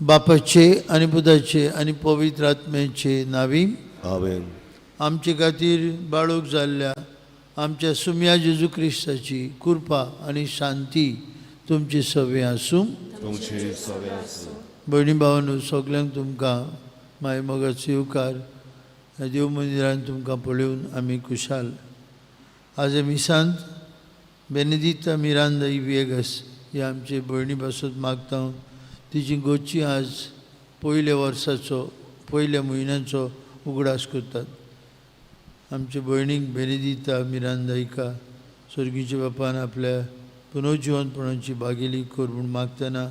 बापाचे आनी पुताचे आनी पवित्र आत्म्याचे नावी आमेन. आमचे खातीर बाळूक जाल्ल्या आमच्या सुम्या जेजू क्रिस्ताची कृपा आनी शांती तुमची सवे आसूं. तुमची सवे आसूं. भयणी भावांनो, सगल्यांक तुमकां माय मोगाचो येवकार. ह्या देव मंदिरान तुमकां पळोवन आमी खुशाल. आज मिसांत बेनेदिता मिरांदा वेगस ही आमचे भयणी पासत मागता. तिची गोची आज पयल्या वर्साचो पयल्या म्हयन्याचो उगडास करतात. आमचे भयणीक बेनेदिता मिरांदा हिका स्वर्गीच्या बापान आपल्या पुनर्जिवनपणाची बागेली कर म्हूण मागतना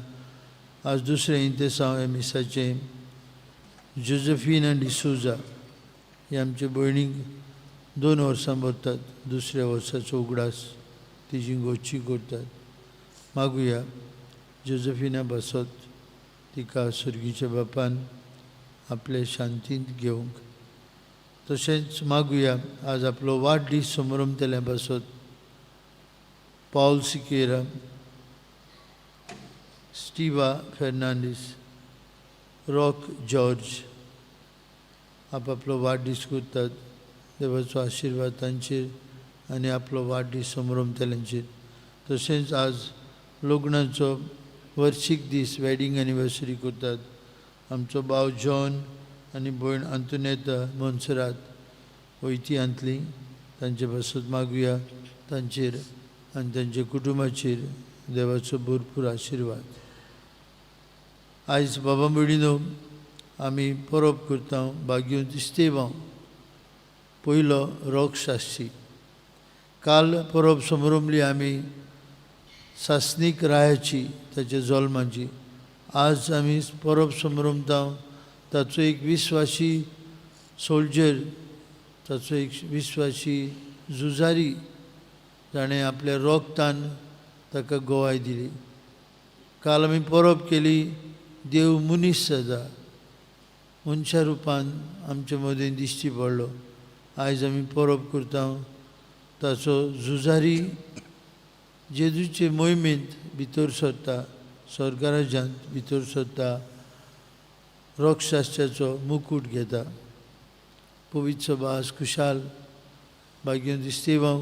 आज दुसरें इंतेसांव ह्या मिसाचें जोजफीना डिसोजा ही आमचे भयणीक 2 वर्सां भरतात. दुसऱ्या वर्साचो उगडास तिजी गोची करतात. मागुया जोजफिना बसत तिका स्वर्गीच्या बापान आपले शांतींत घेवंक. तशेंच मागुया आज आपलो वाडदीस समरमतल्या बसत पावल सिकेरा, स्टिवा फेर्नांडीस, रॉक जॉर्ज आपआपलो वाडदीस करतात. देवाचो आशिर्वाद तांचेर आनी आपलो वाडदीस समरमतल्यांचेर. तशेंच आज लग्नाचो वर्शीक दीस वेडींग एनिवर्सरी करतात. आमचो भाव जॉन आनी भयण आंतोनेता मोन्सरात वैती तांचे पासत मागुया. तांचेर आनी तांच्या कुटुंबाचेर देवाचो भरपूर आशिर्वाद. आयज बाबा भयणीनो आमी परब करता भाग्यवंत इस्तेवांव पयलो रोग शास्त्री. काल परब समरमली आमी सासणीक रायाची ताच्या जल्माची. आज आमी परब समरमता ताचो एक विस्वासी सोल्जर, ताचो एक विस्वासी झुजारी जाणें आपल्या रोगतान ताका गवाय दिली. काल आमी परब केली देव मनीस जाता मनशा रुपान आमचे मदें दिश्टी पडलो. आयज आमी परब करता ताचो झुजारी जेजूचे मोहिमेंत भितर सरता, स्वर्गराज्यांत भितर सरता, रोगशास्त्राचो मुकूट घेता. पवित्र सभा आज खुशाल भाग्यवंत इस्तेवांव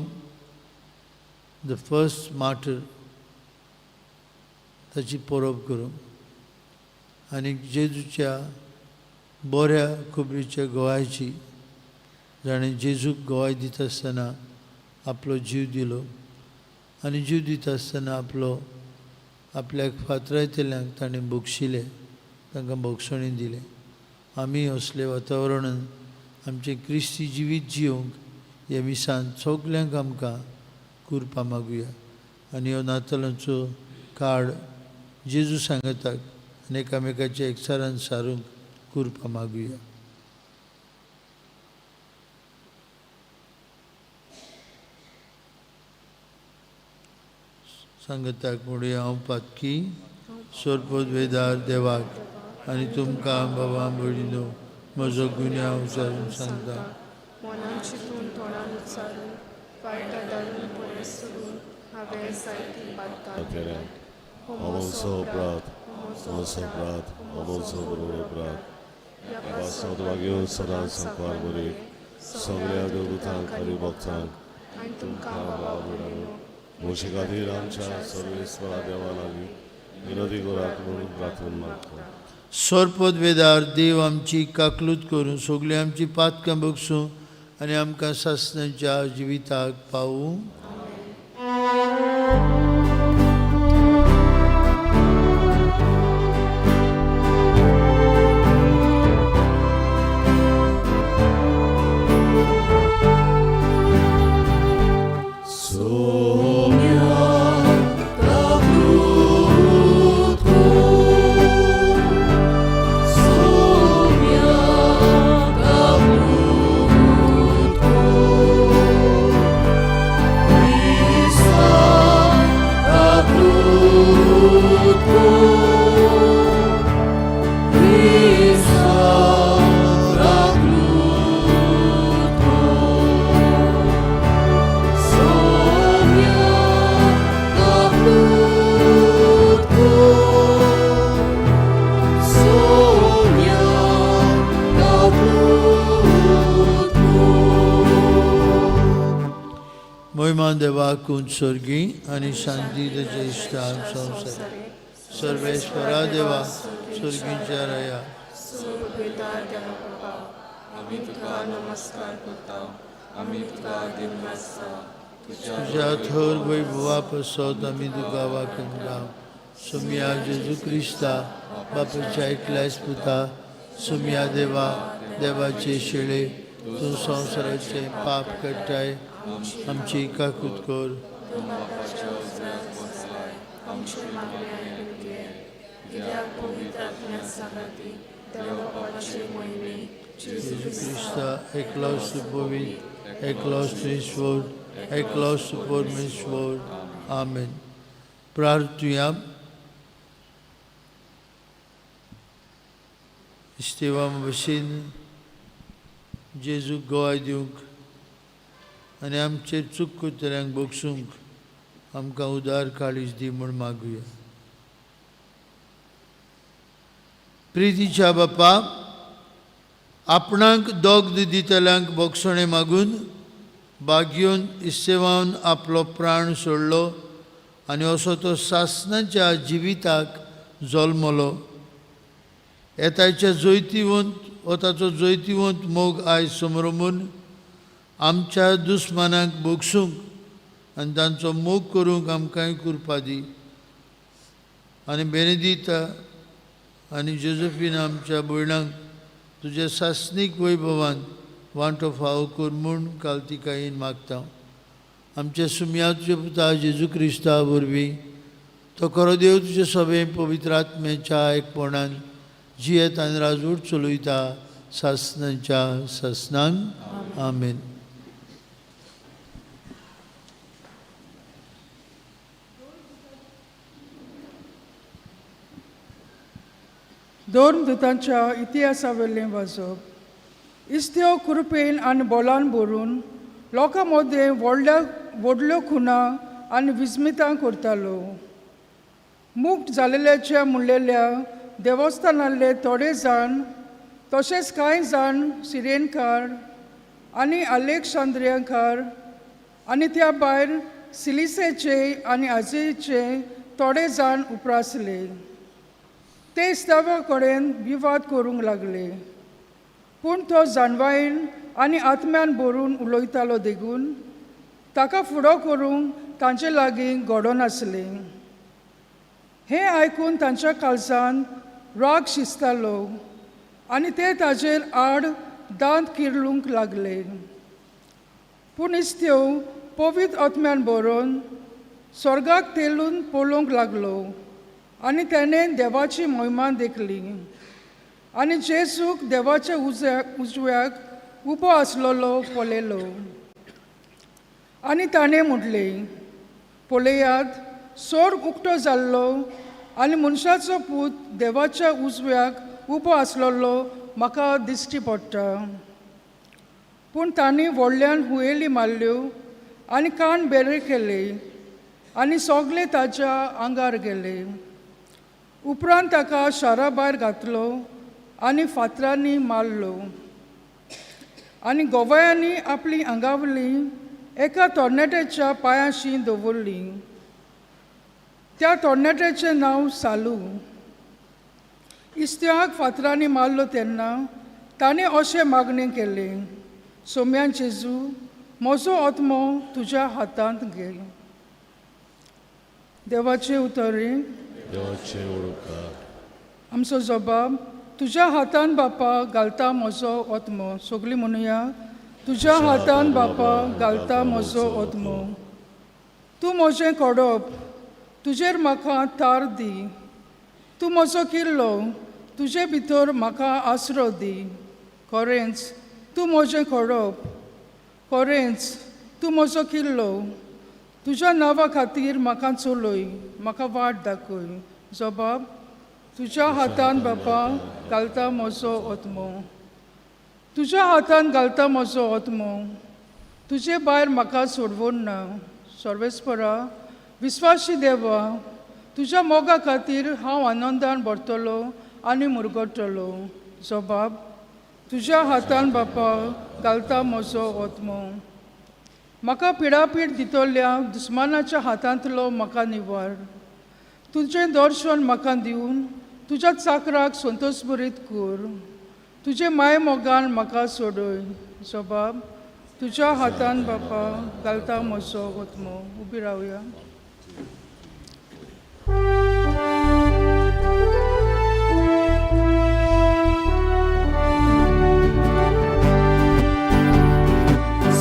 the first martyr ताची परब करूं आनी जेजूच्या बऱ्या खबरीच्या गवायची जाणें जेजूक गवाय दिता आसतना आपलो जीव दिलो आनी जीव दिता आसतना आपलो आपल्याक फातरायतल्यांक ताणें बक्षिलें, तांकां बक्षणी दिलें. आमी असले वातावरणान आमचें क्रिस्ती जिवीत जियोंक ह्या मिसान सगल्यांक आमकां कुरपा मागुया. आनी ह्यो नातालांचो काळ जेजू सांगताक आनी एकामेकाच्या एकचारान सारूंक कुरपा मागुया. सांगताक म्हणुया, हांव पातकी सोरपोत वेदार देवाक आनी तुमकां बाबा भयणीनो म्हजो गुन्यांव उचारून सांगता. मनान चिंतून तोंडान उच्चारून वायट आदारून पयस सोडून हांवें जायतीं पातकां केल्या. होमोसो अपराध, होमोसो अपराध, होमोसो बरोबर अपराध. ह्या पासत मागीर सदांच सांकवार बरी सगळ्या देवदूतांक आनी भक्तांक आनी तुमकां बाबा भयणीनो म्हजे खातीर आमच्या सर्वेस्परा देवा लागीं विनोदी करात म्हणून प्रार्थना मागता. सोरपोत वेदार देव आमची काकलूत करून सगळीं आमची पातकां बगसूं आनी आमकां सासणाच्या जिविताक पावूं. Sonia, मोहिमा देवाक उत्सर्गी आनी शांती ताच्या इश्टाक संवसार. सर्वेस्परा देवा, स्वर्गीच्या राया, सुबेदार देवा बापा, आमी तुका नमस्कार करता, आमी तुका दिनवासता. तुझ्या थोर वैभवा पासत आमी तुका वाखणता. सोमया जेजू क्रिस्ता, बापाच्या एकल्याच पुता, सोमया देवा, देवाचे शेळे, तूं संवसाराचें पाप काडटाय, आमची काकूत कर. तूं बापाच्या उजव्याक बसलाय, आमची मागणी आयकून घे. कित्याक पवित्र आत्म्या सांगाती देवा बापाचे मोहिमे जेजू क्रिस्ता, एकलोच पवित्र, एकलोच ईश्वर, एकलोच परमेश्वर. आमेन. प्रार्थुया. इस्तेवा भशेन जेजूक गवाय दिवंक आनी आमचेर चूक करतल्यांक बगसूंक आमकां उदार काळीज दी म्हूण मागुया. प्रितीच्या बापा, आपणाक दोग दितल्यांक बगसणें मागून बागयोन इस्तेवान आपलो प्राण सोडलो आनी असो तो सासणाच्या जिविताक जल्मलो. येतायच्या जैतिवंत हो ताचो जैतिवंत मोग आयज समरमून आमच्या दुस्मानाक भोगसूंक आनी तांचो मोग करूंक आमकांय कृपा दी. आनी बेनेदिता आनी जोजफीन आमच्या भयणांक तुज्या सासणीक वैभवान वांटो फावो कर म्हूण कालतिकायेन मागता. आमच्या सुमया तुज्या पुता जेजू क्रिस्ता वरवीं, तो खरो देव, तुजे सभे पवित्र आत्म्याच्या एकपणान जियेत आनी राजवट चलयता सासणाच्या सासणांक. आमेन. धर्मदूतांच्या इतिहासावयलें वाचप. इस्त्यो कृपेन आनी बोलान भरून लोकां मदें व्हडल्या व्हडल्यो खुणा आनी विस्मितां करतालो. मुक्त जालेल्याच्या म्हणलेल्या देवस्थानांतले थोडे जाण, तशेंच कांय जाण सिरेनकार आनी अलेक्सांद्रियाकार आनी त्या भायर सिलिसेचे आनी आजेचे थोडे जाण उप्रासले. ते इस्तावा कडेन विवाद करूंक लागले, पूण तो जाणवायेन आनी आत्म्यान भरून उलयतालो देखून ताका फुडो करूंक तांचे लागीं घडोनासलें. हें आयकून तांच्या काळजान राग शिजतालो आनी ते ताजेर आड दांत किरलूंक लागले. पूण इस्त्यो पवित्र आत्म्यान भरून स्वर्गाक तेलून पळोवंक लागलो आनी तेणें देवाची मोहिमा देखली आनी जेजूक देवाच्या उजव्याक उबो आसलेलो पळयलो. आनी ताणें म्हटलें, पळयात, सोर्ग उक्तो जाल्लो आनी मनशाचो पूत देवाच्या उजव्याक उबो आसलेलो म्हाका दिश्टी पडटा. पूण तांणी व्हडल्यान हुयेली मारल्यो आनी कान बेरे केले आनी सगळे ताच्या आंगार गेले. उपरांत ताका शारा भायर घातलो आनी फातरांनी मारलो आनी गोवयांनी आपली आंगावली एका तरणाट्याच्या पांयाशी दवरली. त्या तरणाट्याचें नांव सालू. इस्त्याक फातरांनी मारलो तेन्ना ताणें अशें मागणें केलें, सोम्यान जेजू, म्हजो आत्मो तुज्या हातांत घे. देवाचें उतरें. देवाचे उपकार. आमचो जबाब, तुज्या हातान बापा घालता म्हजो आत्मो. सगळीं म्हणुया, तुज्या हातान बापा घालता म्हजो आत्मो. तूं म्हजें कोडप, तुजेर म्हाका थार दी. तूं म्हजो किल्लो, तुजे भितर म्हाका आसरो दी. खरेंच तूं म्हजें कोडप, खरेंच तूं म्हजो किल्लो. तुज्या नांवा खातीर म्हाका चलय, म्हाका वाट दाखय. जबाब, तुज्या हातान बापा घालता म्हजो आत्मो. तुज्या हातान घालता म्हजो आत्मो. तुजे भायर म्हाका सोडवून ना. सर्वेस्परा, विस्वासी देवा, तुज्या मोगा खातीर हांव आनंदान भरतलो आनी मुरगटलो. जबाब, तुज्या हातान बापा घालता म्हजो आत्मो. म्हाका पिडापीड दितल्या दुस्मानाच्या हातांतलो म्हाका निवार. तुजें दर्शन म्हाका दिवन तुज्या चाकराक संतोशभरीत कर. तुजे माय मोगान म्हाका सोडय. जबाब तुज्या हातान बापा घालता म्हजो आत्मो. उबी रावया.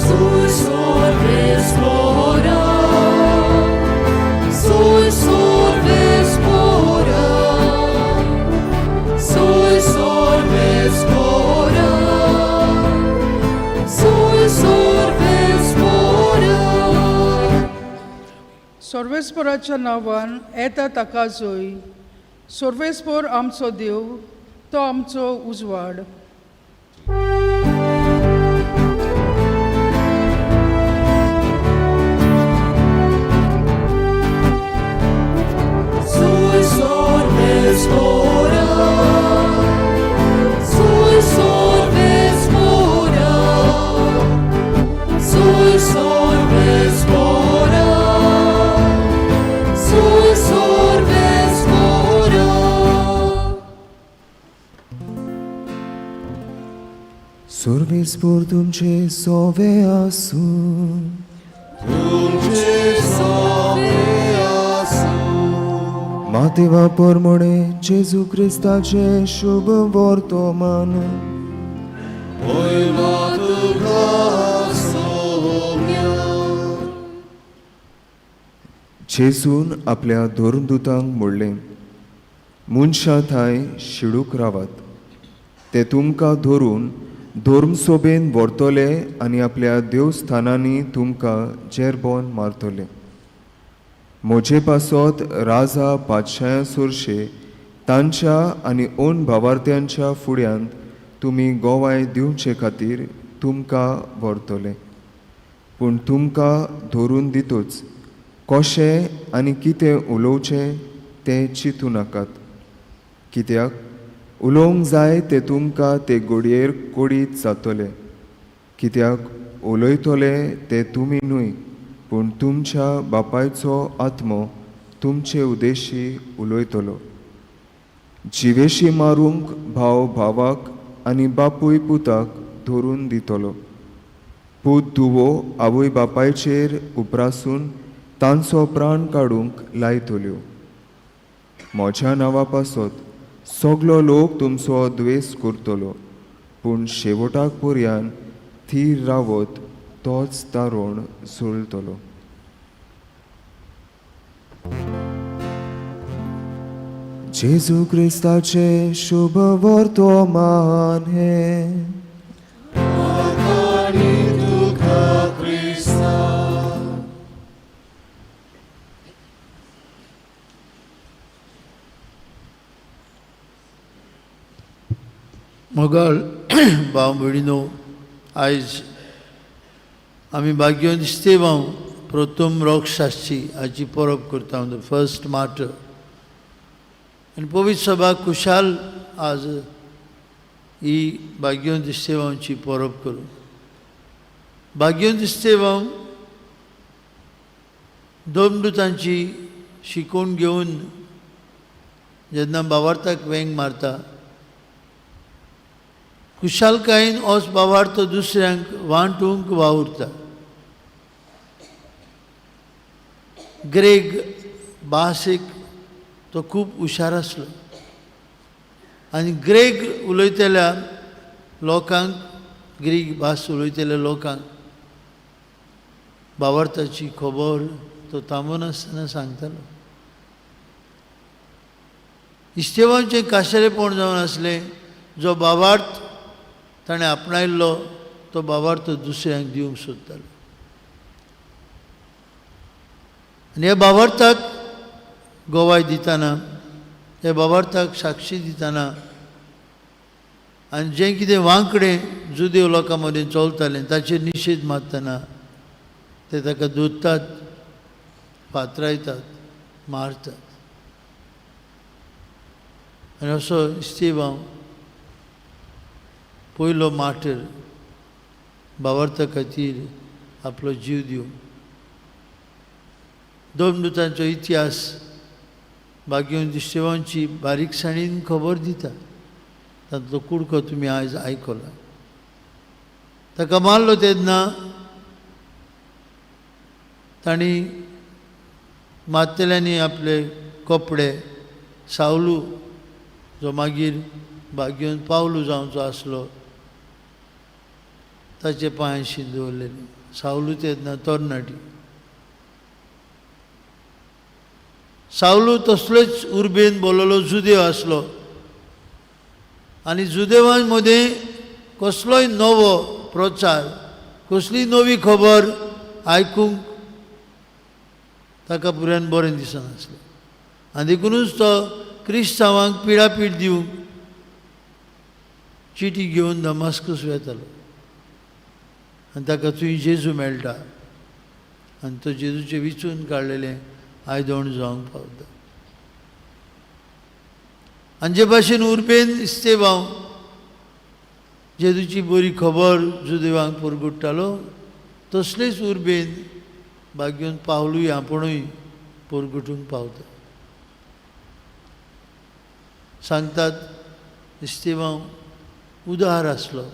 Sul solves ora, sul solves ora, sul solves ora. सर्वेस्पराच्या नांवान येता ताका जोय. सर्वेस्पर आमचो देव, तो आमचो उजवाड. Sul solves ora, sul solves ora, sul solves ora, sul solves ora. सर्वेस्पर तुमचे सोवे आसूं. तुमचे सोवे आसूं. मातेवा परमणे जेजू क्रिस्ताचे शुभ वर्तमान. होयमा तुका सोम्या. जेजून आपल्या धर्मदुतांक म्हणलें, मनशां थंय शिडूक रावात, ते तुमकां धरून धर्मसभेन व्हरतले आनी आपल्या देवस्थानांनी तुमकां जेरबोन मारतले. म्हजे पासत राजा पातशाया सोरशे तांच्या आनी ओन भावार्थ्यांच्या फुड्यांत तुमी गोवाय दिवचे खातीर तुमकां व्हरतले. पूण तुमकां धरून दितूच कशें आनी कितें उलोवचें तें चिंतू नाकात, कित्याक उलोवंक जाय तें तुमकां ते घडयेर कोडीत जातलें. कित्याक उलयतले ते तुमी न्हय, पूण तुमच्या बापायचो आत्मो तुमचे उद्देशी उलयतलो. जिवेशी मारूंक भाव भावाक आनी बापूय पुताक धरून दितलो. पूत धुवो आवय बापायचेर उप्रासून तांचो प्राण काडूंक लायतल्यो. म्हज्या नांवा पासत सगलो लोक तुमचो द्वेस करतलो, पूण शेवटाक पर्यान थीर रावत तोच तारोण जुळटलो. जेजू क्रिस्ताचे शुभ वर्तमान हें. आनी तुका क्रिस्ता. मोगाळ भाव भयणीनो, आयज आमी भाग्यवंत इस्तेवांव प्रथम रोग शास्त्री हाची परब करता, the first martyr. आनी पवित्र सभा खुशाल आज ही भाग्यवंत इस्तेवांची परब करूं. भाग्यवंत इस्तेवांव दोमदुतांची शिकोवन घेवन जेन्ना बावार्थाक वेंग मारता, खुशालकायेन ओस बावार्थ दुसऱ्यांक वांटूंक वावुरता. ग्रेग भाशेक तो खूब हुशार आसलो आनी ग्रेग उलयतल्या लोकांक, ग्रीक भास उलयतल्या लोकांक बावार्थाची खबर तो थांबनासतना सांगतालो. इस्तेवांचें काशेलेपण जावन आसलें, जो बावार्थ ताणें आपणायल्लो तो बावार्थ दुसऱ्यांक दिवंक सोदतालो. आनी ह्या बावार्थाक गोवाय दितना, ह्या बावार्थाक साक्षी दितना आनी जें कितें वांकडें जुदेव लोकां मदीं चलतालें ताचेर निशेध मारतना ते ताका दोत्तात, फातरायतात, मारतात. आनी असो इस्तेवांव पयलो मार्टर बावार्था खातीर आपलो जीव दिवंक. धर्मदूतांचो इतिहास भाग्यवंत इस्तेवांची बारीकसाणीन खबर दिता. तांतलो कुडको तुमी आयज आयकला. ताका मारलो तेन्ना तांणी मारतल्यांनी आपले कपडे सावलू जो मागीर भाग्यवंत पावलू जावचो आसलो ताचे पांयांशी दवरलेले. सावलू तेन्ना तरणाटी. सावलू तसलोच उर्बेन बोललो जुदेव आसलो आनी जुदेवां मदें कसलोय नवो प्रचार, कसली नवी खबर आयकूंक ताका पुरायन बरें दिसनासलें आनी देखुनूच तो क्रिस्तांवांक पिडापीड दिवंक चिटी घेवन दमास्कस वेतालो आनी ताका थंय जेजू मेळटा आनी तो जेजूचें विचून काडलेलें आयदोण जावंक पावता. आनी जे भाशेन उर्बेन इस्तेबांव जेजूची बरी खबर जुदेवांक परगुट्टालो तसलेच उर्बेन भाग्यवंत पावलूय आपुणूय परगुटूंक पावता. सांगतात इस्तेबांव उदार आसलो.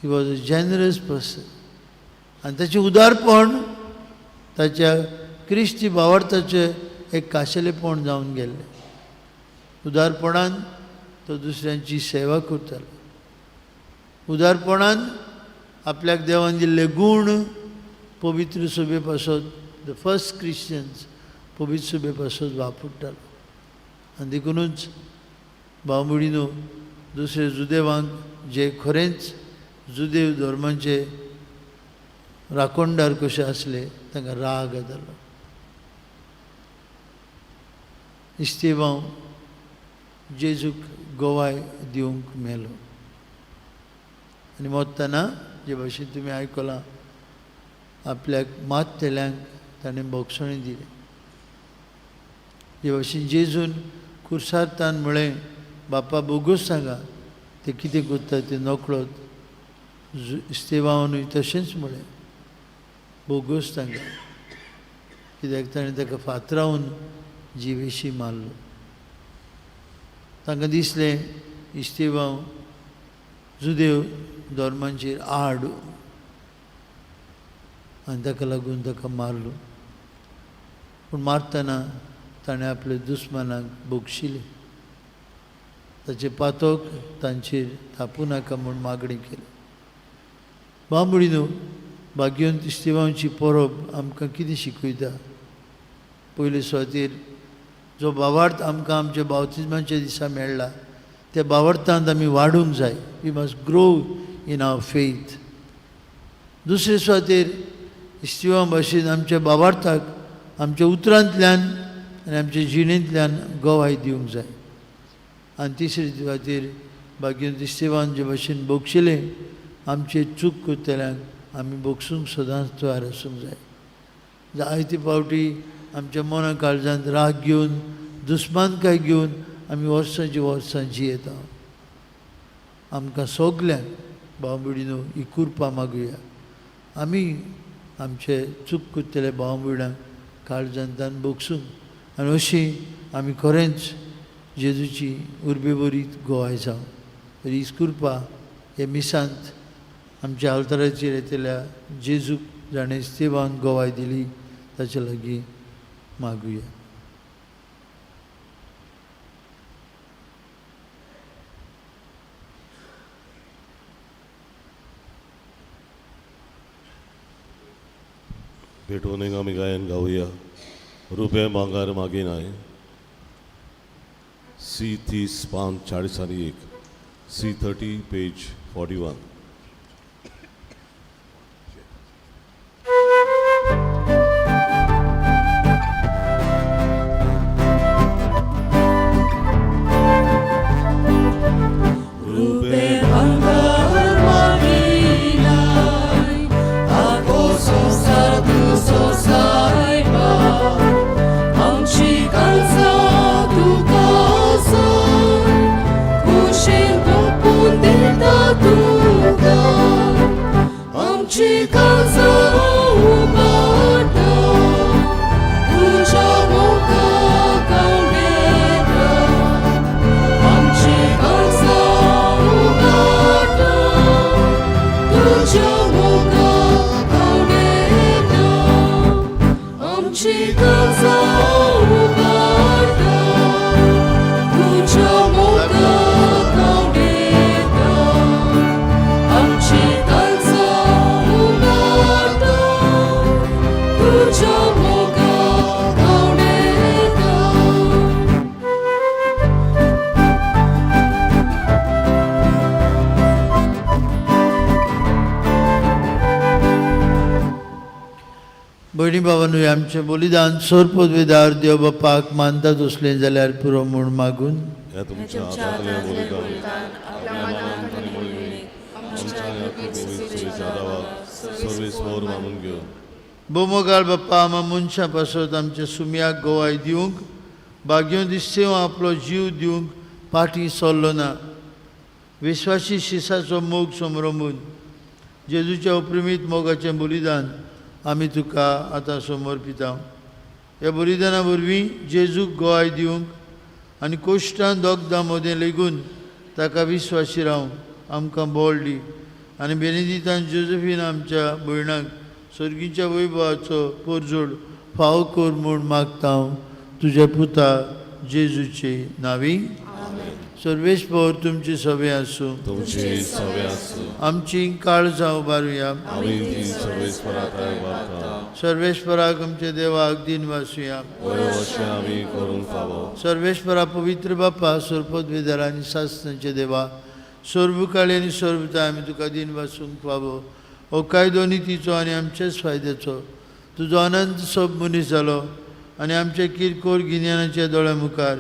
He was a generous person. आनी ताचें उदारपण ताच्या क्रिस्ती भावार्थाचें एक काशेलेपण जावन गेल्लें. उदारपणान तो दुसऱ्यांची सेवा करतालो. उदारपणान आपल्याक देवान दिल्ले गूण पवित्र सभे पासत, the first Christians पवित्र सभे पासत वापरतालो. आनी देखुनूच भाव भयणीनो दुसरे जुदेवांक जे खरेंच जुदेव धर्माचे राखणदार कशे आसले तांकां राग येतालो. इस्तेबांव जेजूक गवाय दिवंक मेलो आनी मरतना जे भाशेन तुमी आयकलां आपल्याक मारतल्यांक ताणें भोगसणी दिली. जे भाशेन जेजून खुर्सार तान म्हळें, बापा बोगोस सांगा ते कितें करता तें नकळत. इस्तेबावानूय तशेंच म्हळें, बोगोस तांकां, कित्याक ताणें ताका फातरावन जिवेशी मारलो. तांकां दिसलें इस्तेबांव जुदेव धर्मांचेर आड आनी ताका लागून ताका मारलो. पूण मारतना ताणें आपल्या दुस्मानाक बक्षिलें. ताचें पातक तांचेर थापूं नाका म्हूण मागणी केली. भाव भयणीनो भाग्यवंत इस्तेबांची परब आमकां कितें शिकयता? पयले सुवातेर जो भावार्थ आमकां आमच्या बावतिज्माच्या दिसा मेळ्ळा त्या भावार्थांत आमी वाडूंक जाय. We must grow in our faith. दुसरे सुवातेर इस्तिवां भाशेन आमच्या भावार्थाक आमच्या उतरांतल्यान आनी आमच्या जिणेंतल्यान गवाय दिवंक जाय. आनी तिसरे सुवातेर भाग्यवंत इस्तिवान जे भाशेन बक्षिलें आमचे चूक करतल्यांक आमी बक्षूंक सदांच तयार आसूंक जाय. जायते फावटी आमच्या मना काळजांत राग घेवन दुस्मानकाय घेवन आमी वर्सांची वर्सां जियेता. आमकां सगल्यांक भाव भयणीनो ही कृपा मागुया. आमी आमचे चूक करतले भाव भयणांक काळजांतल्यान बक्षूंक आनी अशी आमी खरेंच जेजूची उर्बे बरी गवाय जावं. ही कृपा हे मिसांत आमच्या आल्ताराचेर येतल्या जेजूक जाणें इस्तेबान गवाय दिली ताचे लागीं मागुया. भेटवून आमी गायन गावया. रुपे मांगार मागी नाय. सी 30 पान 40 आनी 1, सी 30 पेज 41. Tu भयणी बाबानू आमचें बलिदान सोर पदवेदार देव बापाक मानता तसलें जाल्यार पुरो म्हूण मागून ह्या तुमच्या हातांतलें बलिदान आपल्या मनाक आनी मोहिमेक आमच्या ह्या कृपेच्या दावाक सर्वेस्पर मानून घेवन बोमोगाळ बाप्पा आमा मनशां पासत आमच्या सुम्याक गोवाय दिवंक भाग्यो दिसतेव आपलो जीव दिवंक पाटी सरलो ना. विश्वासी शिसाचो मोग समरंबून जेजूच्या उपरिमीत मोगाचें बलिदान आमी तुका आतां समर्पिता. ह्या बलिदाना वरवीं जेजूक गोवाय दिवंक आनी कोश्टान दोगदां मदें लेगून ताका विश्वासी रावंक आमकां बळ दी आनी बेनेदितान जोजफीन आमच्या भयणाक सर्गीच्या वैभवाचो पोरजोड फाव कर म्हूण मागता हांव तुज्या पुता जेजूचे नांवी. सर्वेस्पर तुमचे सभे आसूं. तुमची सवे आसूं. आमची काळजां उबारुया. आमी ती सर्वेस्परा थांय उबारता. सर्वेस्पराक आमच्या देवाक दिन वासुया. बरें अशें आमी करूंक फावो. सर्वेस्परा पवित्र बापा सरपद आनी सासणाचे देवा सर्वकाळी आनी सर्वताय आमी तुका दिन वासूंक फावो. हो कायदो नितीचो आनी आमच्याच फायद्याचो तुजो अनंत सोब मनीस जालो आनी आमच्या किरकोळ गिन्यानाच्या दोळ्या मुखार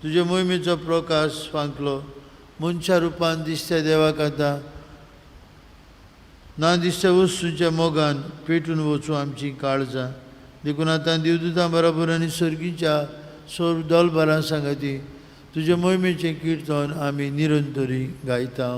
तुजे मोहिमेचो प्रकाश फांकलो. मनशा रुपान दिसत्या देवाक आतां ना दिसत्या वस्तूंच्या मोगान पेटून वचूं आमची काळजां. देखून आतां देवदूतां बरोबर आनी सर्गीच्या सोर दलभरां सांगाती तुजे मोहिमेचें किर्तन आमी निरंतरी गायता.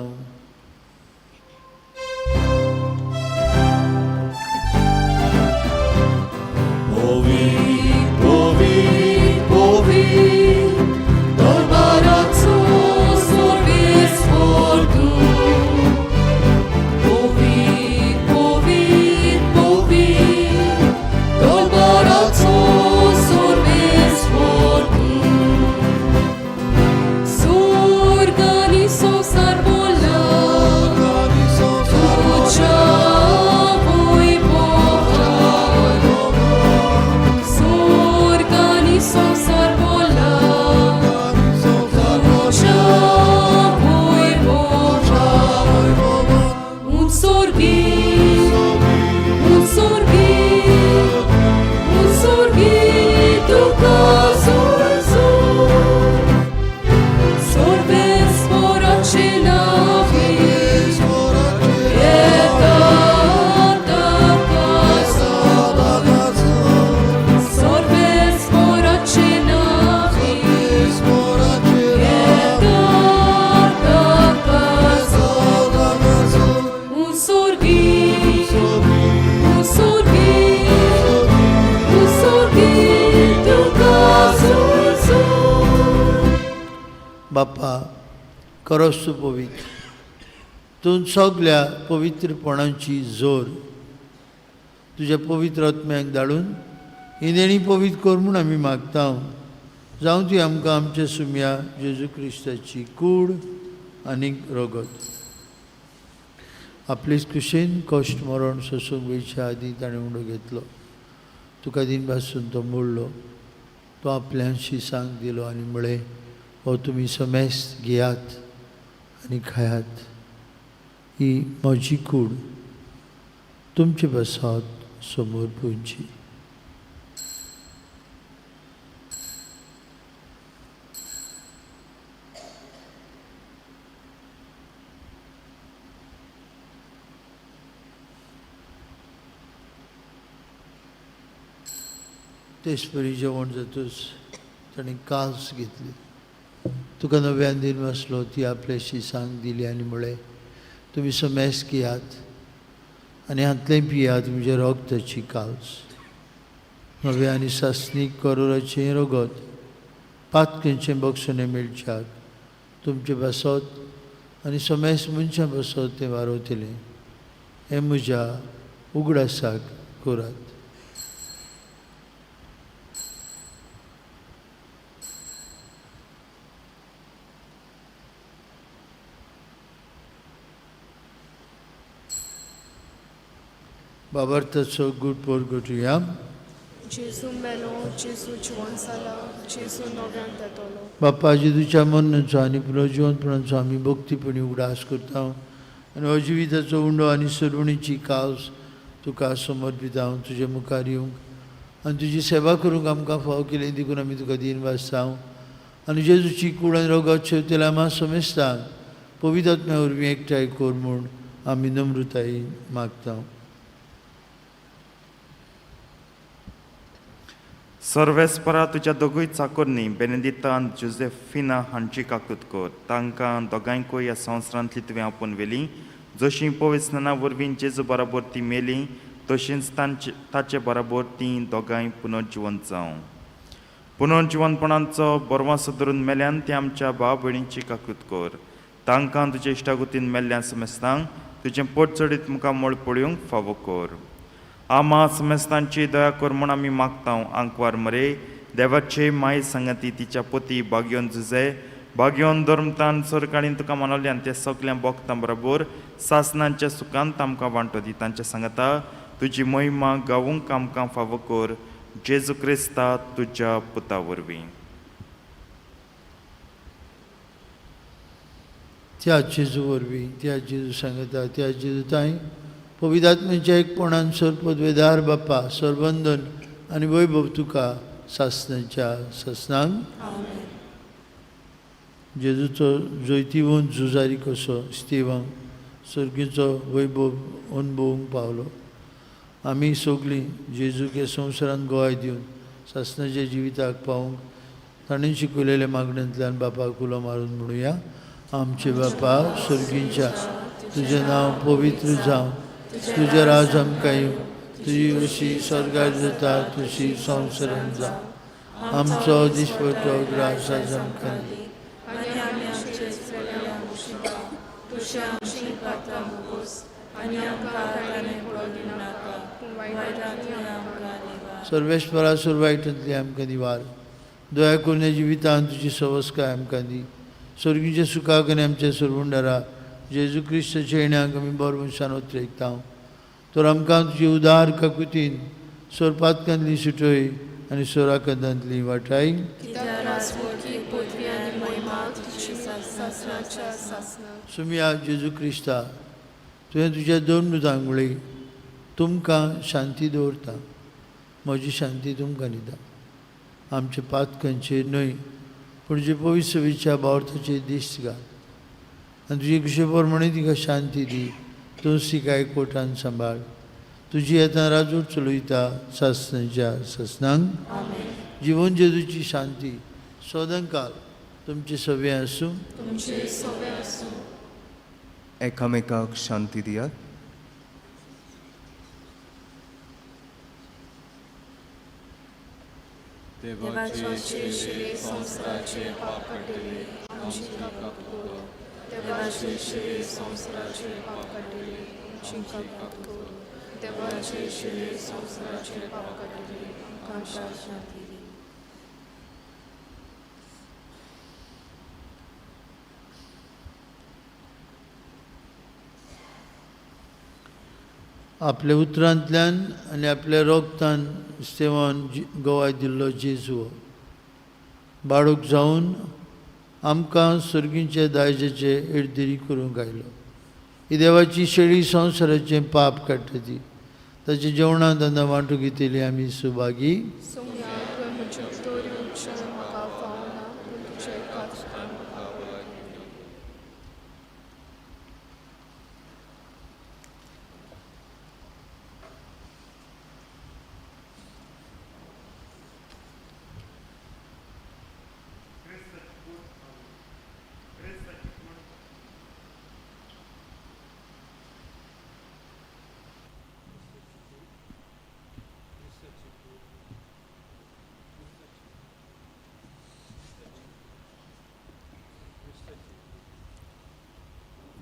बापा खरोच तूं पवित्र, तूं सगल्या पवित्रपणाची जोर तुज्या पवित्र आत्म्याक धाडून ही देणी पवित्र कर म्हूण आमी मागता. जावं ती आमकां आमच्या सुम्या जेजू क्रिस्ताची कूड आनी रगत. आपलेच कुशेन कश्ट मरण सोसूंक वयच्या आदीं ताणें उंडो घेतलो. तुका दिनभासून तो मोडलो, तो आपल्याशी सांग दिलो आनी म्हळें, हो तुमी समेस्त घेयात आनी खायात, ही म्हजी कूड तुमचे पासत समोर पुंची. तेच परी जेवण जातूच ताणें कास घेतली. तुका नव्यान दिन वाचलो, ती आपल्याशी सांग दिली आनी म्हळें, तुमी समेस्त घेयात आनी हांतलें पियात म्हज्या रगताची कास. नव्या आनी सासणीक करोराचें रगत पातकेंचें बक्षणें मेळच्याक तुमचे पासत आनी समेस्त मनशां पासत तें वारवतलें. हें म्हज्या उगडासाक करात. बाबार्थाचो गूड पोर घटुया. जेजू मेलो, जेजू जिवन जाला, जेजू नव्यान येतलो. बाप्पा जेजूच्या मरणाचो आनी पुनर्जिवनपणाचो आमी भक्तीपणी उगडास करता आनी हो जिविताचो उंडो आनी सरवणीची कावस तुका समर्पिता हांव तुजे मुखार येवंक आनी तुजी सेवा करूंक आमकां फावो केली देखून आमी तुका दीन वाचता आनी जेजूची कूड आनी रोगात शेवतेल्या आमा समेस्तांक पवित्र आत्म्या वरवीं एकठांय कर म्हूण आमी नम्रतायेन मागता. सर्वेस्परा तुज्या दोगूय चाकोरनी बेनेदिता आनी जोजेफिना हांची काकूत कर. तांकां दोगांयकूय ह्या संवसारांतली तुवें आपोवन व्हेली. जशी पवित्र वरवीं जेजू बराबर ती मेली तशींच तांचे ताचे बराबर तीं दोगांय पुनर्जिवंत जावं. पुनर्जिवंतपणाचो बरवासो धरून मेल्यान ती आमच्या भाव भयणीची काकूत कर. तांकां तुजे इश्टागतीन मेल्ल्या समेस्तांक तुजें पोट चडीत मुखामळ पळोवंक फावो कर. आमा समेस्तांची दया कर म्हूण आमी मागता. आंकवार मरे देवाचे माये संगती तिच्या पती बागयोन जुजे बागयोन धर्मतान सरकाळीन तुका मानवल्यान ते सगळ्या भक्तां बरोबर सासनांच्या सुखांत आमकां वांटो दी. तांच्या सांगता तुजी महिमा गावूंक आमकां फावो कर. जेजू क्रिस्ता तुज्या पुता वरवीं. त्या जेजू वरवीं, त्या जेजू सांगता, त्या जेजू ताई पवित्र आत्म्याच्या एकपणान सर्वपदवेदार बाप्पा सरबंधन आनी वैभव तुका सासनाच्या सासनांक. जेजूचो जैतिवंत झुजारी कसो स्तेवांक सर्गीचो वैभव अनुभवूंक पावलो. आमी सगळीं जेजूक ह्या संवसारांत गोवाय दिवन सासनाच्या जिविताक पावूंक ताणें शिकयलेल्या मागण्यांतल्यान बापाक उलो मारून म्हणुया. आमचे बापा सर्गीच्या, तुजें नांव पवित्र जावं, तुजें राज आमकां येवं, तुजी अशी स्वर्गार जाता तशी संवसारांत जावं. आमचो दिसपट्टो ग्रास आज आमकां दी. आनी आमी आमचे चेल्यांक मुशिता तुशी आमची पात्रां मुगोस आनी आमकां ताणें फुडो दिनाका पूण वायटांतली आमकां निवार. सर्वेस्परा सर्वायटांतली आमकां निवार. दया करून ह्या जिवितांत तुजी सवस्काय आमकां दी. स्वर्गीच्या सुखाक आनी आमच्या सरवंडारा जेजू क्रिस्ताच्या येण्याक आमी बरो मनशान ओतरेकता. तर आमकां तुजी उदार काकुतीन सोरपातकांतली सुटय आनी सोराकंदांतली वाटाय. सुमिया जेजू क्रिस्ता, तुवें तुज्या दोन दुतांक म्हळी, तुमकां शांती दवरता, म्हजी शांती तुमकां दिता. आमच्या पातकांचेर न्हय पूण जे पवित्र सभेच्या भावार्थाचेर दिश्ट घाल आनी तुजे कुशे प्रमाणे तिका शांती दी. तूं तिका एकवटान सांबाळ. तुजी येता राजूर चलयता सासनाच्या सासनांक. जिवन जेजूची शांती सदांकाल तुमचे सगळे आसूं. एकामेकाक शांती दियात. देवाचे शिरे संवसाराचे पाप काडटले आमची काकूत कर. देवाचे शिरे संवसाराचे पाप काडटले आमची काकूत कर. देवाचे शिरे संवसाराचे पाप काडटले आमकां शांती दी. आपल्या उतरांतल्यान आनी आपल्या रोगतान सेवान गवाय दिल्लो जेजू बाळूक जावन आमकां सर्गींचे दायजाचे एडदिरी करूंक आयलो. ही देवाची शेळी संवसाराचें पाप काडटा ती ताच्या जेवणांत आतां वांटूंक घेतली आमी सुभागी.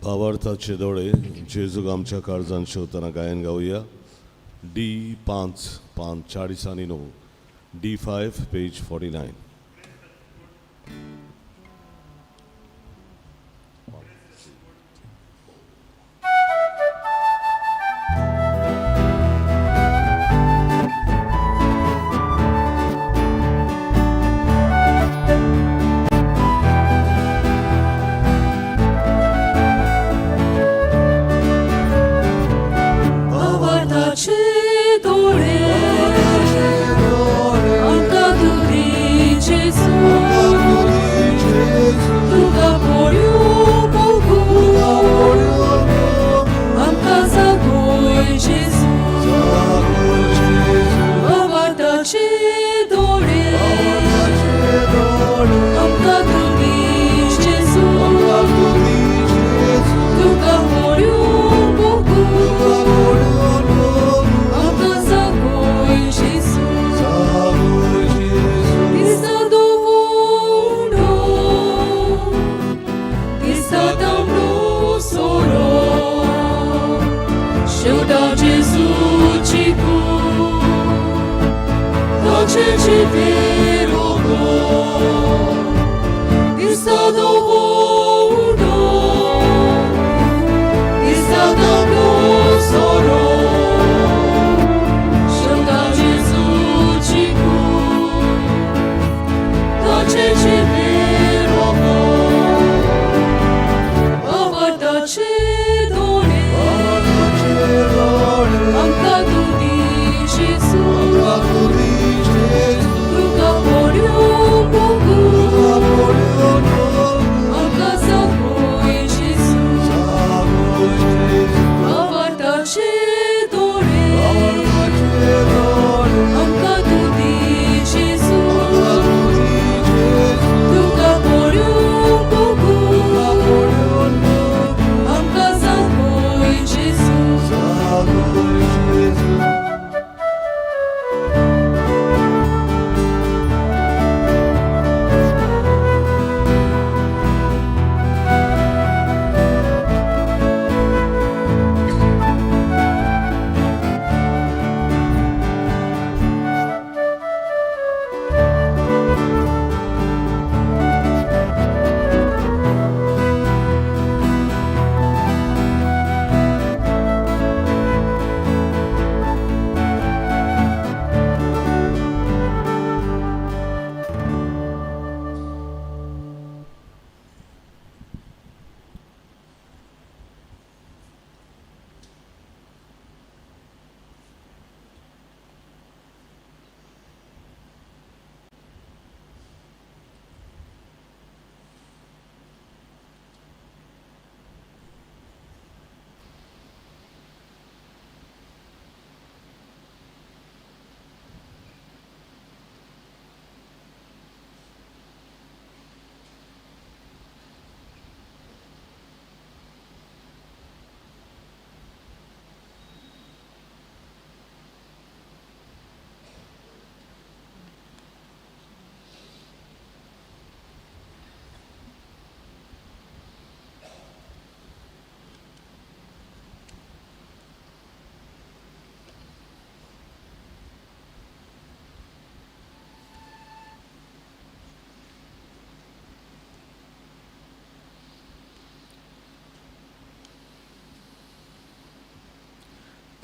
भावार्थाचे दोळे जेजूक आमच्या काळजान शेवतना गायन गावया. डी 5 5 40 आनी 9, D 5 page 49. भावार्थाचे te ver, O God, Está do Está do soro, Chanta Jesus te Doce te ver, O God, Avartace dole, Anca tu di Gesù, Tuca poriu pocu, Anca sapoi Gesù, Avartace dole, Anca tu di Gesù, Tuca poriu pocu, Anca sapoi Gesù.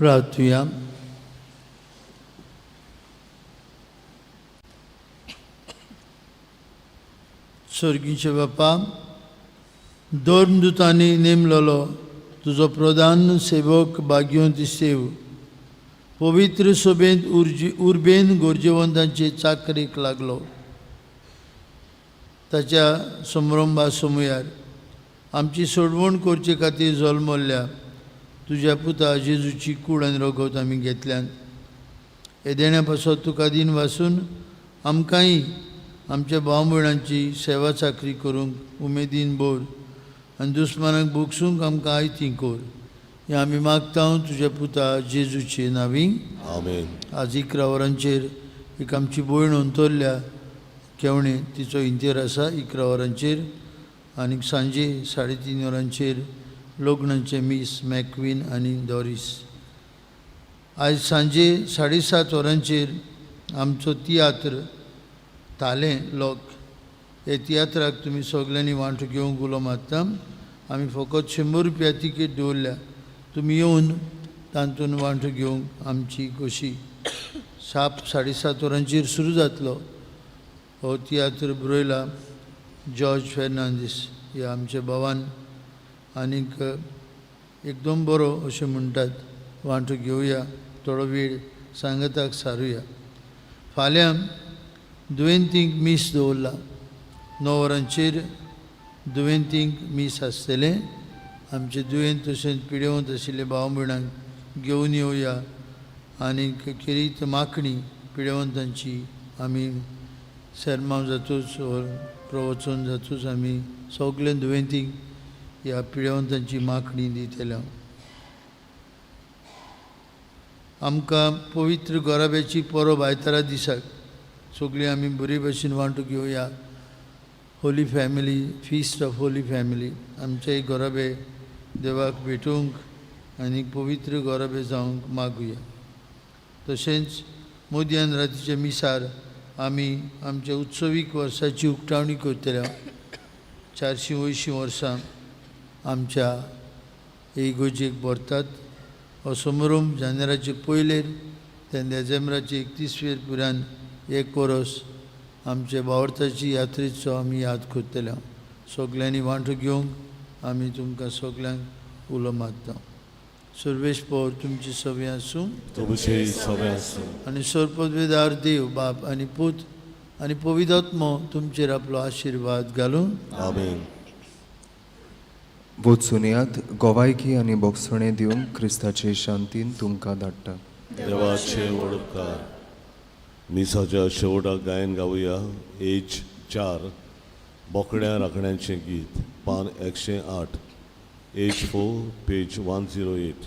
प्रार्थुया. स्वर्गीचे बापा, धर्मदुतांनी नेमलेलो तुजो प्रधान सेवक भाग्यवंत save पवित्र सभेंत उर्जी उर्बेन गरजेवंतांचे चाकरीक लागलो. ताच्या संभ्रंबा समयार आमची सोडवण करचे खातीर जल्मल्ल्या तुज्या पुता जेजूची कूड आनी रगत आमी घेतल्यान हे देण्या पासत तुका दीन वासून आमकांय आमच्या भाव भयणांची सेवा चाकरी करूंक उमेदीन भर आनी दुस्मानाक भोगसूंक आमकां आयती कर. हें आमी मागता तुज्या पुता जेजूचे नांवी. आमेन. आज 11 वरांचेर एक आमची भयण अंतरल्या केवणे तिचो इंतेर आसा 11 वरांचेर आनी सांजे 3:30 वरांचेर लग्नाचें मीस मॅकवीन आनी डॉरीस. आयज सांजे 7:30 वरांचेर आमचो तियात्र तालें लोक हे तियात्राक तुमी सगल्यांनी वांटो घेवंक उलो मारता. आमी फकत 100 रुपया तिकेट दवरल्या, तुमी येवन तातूंत वांटो घेवंक आमची खोशी. 7:30 वरांचेर सुरू जातलो हो तियात्र. बरयला जॉर्ज फेर्नांदीस ह्या आमच्या भावान आनीक एकदम बरो अशें म्हणटात. वांटो घेवया, थोडो वेळ सांगताक सारुया. फाल्यां दुयेंतींक मीस दवरला. 9 वरांचेर दुयेंतींक मीस आसतलें. आमचे दुयेंत तशेंच पिडेवंत आशिल्ले भाव भयणांक घेवन येवया आनीक खेरीत मागणी पिडेवंतांची आमी सेर्मांव जातूच वा प्रवचन जातूच आमी सगळे दुयेंतींक ह्या पिडेवंतांची मागणी दितले. आमकां पवित्र गोराब्याची परब आयतारा दिसाक सगळीं आमी बरे भशेन वांटो घेवया. Holy family, feast of holy family, आमचे गोराबे देवाक भेटूंक आनी पवित्र गोराबे जावंक मागुया. तशेंच मोदयान रातीच्या मिसार आमी आमच्या उत्सवीक वर्साची उक्तावणी करतले. 480 वर्सां आमच्या इगोर्जेक भरतात. हो समारंभ जानेराचे पयलेर ते देजेंब्राचे 31वेर पुरान एक वरस आमचे बावर्थाची यात्रेचो आमी याद करतले. सगल्यांनी वांटो घेवंक आमी तुमकां सगल्यांक उलो मारता. सर्वेस्पर तुमची सवय आसूं. तुमचे सगळे आसूं. आनी सर्पदवेदार देव बाप आनी पूत आनी पवित्र तुमचेर आपलो आशिर्वाद घालून. आमेन. वचून गोवायकी आनी बोगसणे दिवंक क्रिस्ताचे शांतीन तुमकां धाडटा. देवाचे वडपकार. मिसाच्या शेवटाक गायन गावया एज 4 बोकड्या राखण्यांचें गीत, पान 108, एज 4, पेज 108.